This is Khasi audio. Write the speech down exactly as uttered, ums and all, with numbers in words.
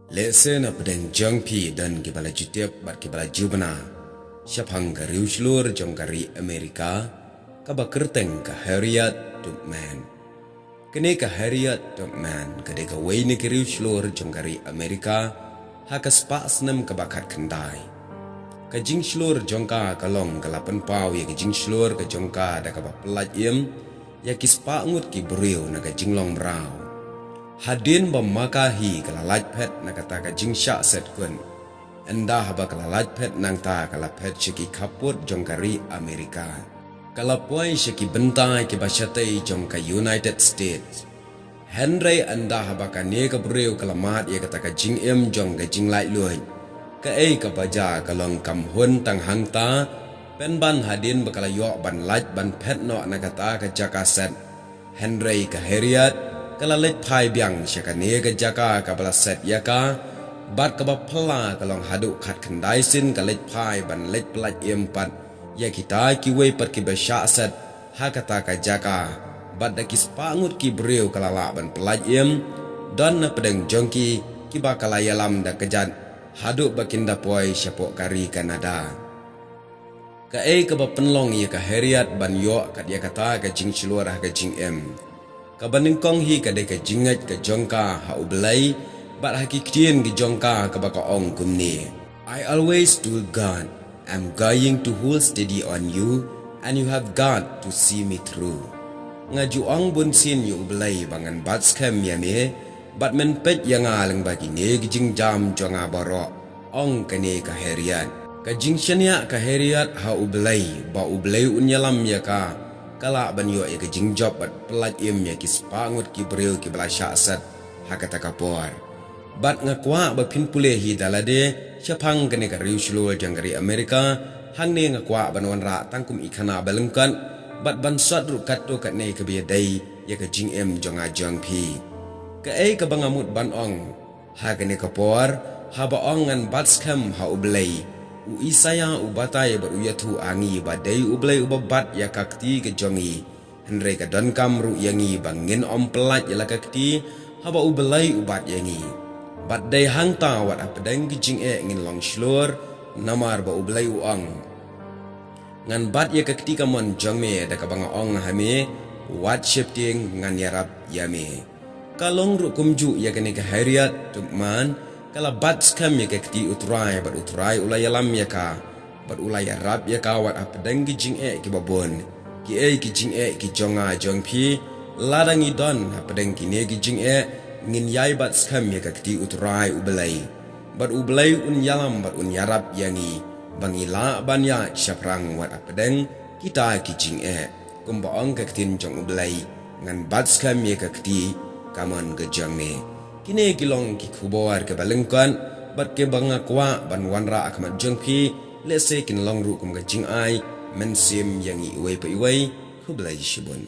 Lehse na pdeng jong phi don kiba la ju tip bad kiba la ju bna shaphang ka riewshlur jong ka ri Amerika kaba kyrteng ka Harriet Tubman. Kane ka Harriet Tubman ka dei kawei na ki riewshlur jong ka ri Amerika ha ka spah snem kaba khatkhyndai. Ka jingshlur jong ka ka long ka la pynpaw ïa ka jingshlur ka jong ka da kaba pyllait im ïa ki spah ngut ki briew na ka jinglong mraw. Hadien ba ma ka hi ka la lait phet na kata ka jingshah set kut, ynda haba ka la lait phet nangta ka la phet sha ki khappud jong ka ri Amerika. Ka la poi sha ki bynta kiba shatei jong ka United States. Hynrei ynda haba kane ka briew ka la mad ïa kata ka jingim jong ka jinglaitluid, kaei kaba jia ka long kam hun tang hangta, pynban hadien ba ka la ïoh ban lait ban phet noh na kata ka jaka set. Hynrei ka Harriet ka la leit phai biang sha kane ka jaka kaba la set ïa ka, bad kaba phylla ka long haduh khatkhyndai sien ka leit phai ban leit pyllait im pat ïa kita kiwei pat kiba shah set ha kata ka jaka. Bad da ki spah ngut ki briew ka la lah ban pyllait im, don na pdeng jong ki kiba ka la ïalam da kjat haduh ba kin da poi shapoh ka ri Canada. Kaei kaba pynlong ïa ka Harriet ban ïoh kat ïa kata ka jingshlur ha ka jingim? Kaba nyngkong hi ka dei ka jingngeit ka jong ka ha U Blei, bad ha ki ktien ki jong ka kaba ka ong kumne: "I always told God, I'm going to hold steady on you and you have got to see me through." Nga ju ong bunsien ïa U Blei ba ngan bat skhem ïa me, bad men peit ïa nga lyngba kine ki jingjam jong nga baroh, ong kane ka Harriet. Ka jingshaniah ka Harriet ha U Blei ba U Blei un ïalam ïa ka, ka lah ban ïoh ïa ka jingjop bad pyllait im ïa ki spah ngut ki briew kiba la shah set ha kata ka por. Bad nga kwah ba phin pule hi da lade shaphang kane ka riewshlur jong ka ri Amerika, hangne nga kwah ban wanrah tang kum i khana ba lyngkot, bad ban sot ruh katto katne kaba ïadei ïa ka jingim jong nga jong phi. Kaei kaba nga mut ban ong? Ha kane ka por, haba ong ngan bat skhem ha U Blei, u Isaïah u batai bad u ïathuh ha ngi ba dei U Blei uba bat ïa ka kti ka jong ngi. Hynrei ka donkam ruh ïa ngi ba ngin ym pyllait ïa la ka kti haba U Blei u bat ïa ngi. Bad dei hangta wat hapdeng ki jingeh ngin long shlur, namar ba U Blei u ong: "Ngan bat ïa ka kti kamon jong me da kaba nga ong ha me, wat sheptieng, ngan ïarap ïa me." Ka long ruh kumjuh ïa kane ka Harriet Tubman, ka la bat skhem ïa ka kti U Trai bad U Trai u la ïalam ïa ka, bad u la ïarap ïa ka wat hapdeng ki jingeh kiba bun. Kiei ki jingeh ki jong nga jong phi? Lada ngi don hapdeng kine ki jingeh, ngin ïai bat skhem ïa ka kti U Trai U Blei, bad U Blei un ïalam bad un ïarap ïa ngi ba ngi lah ban ïaid shaphrang wat hapdeng kita ki jingeh. Kumba ong ka ktien jong U Blei, ngan bat skhem ïa ka kti kamon ka jong me. Kine ki long ki khubor kiba lyngkot bad kiba nga kwah ban wanrah ha khmat jong phi, lehse kin long ruh kum ka jingai mynsiem ïa ngi iwei pa iwei. Khublei shibun.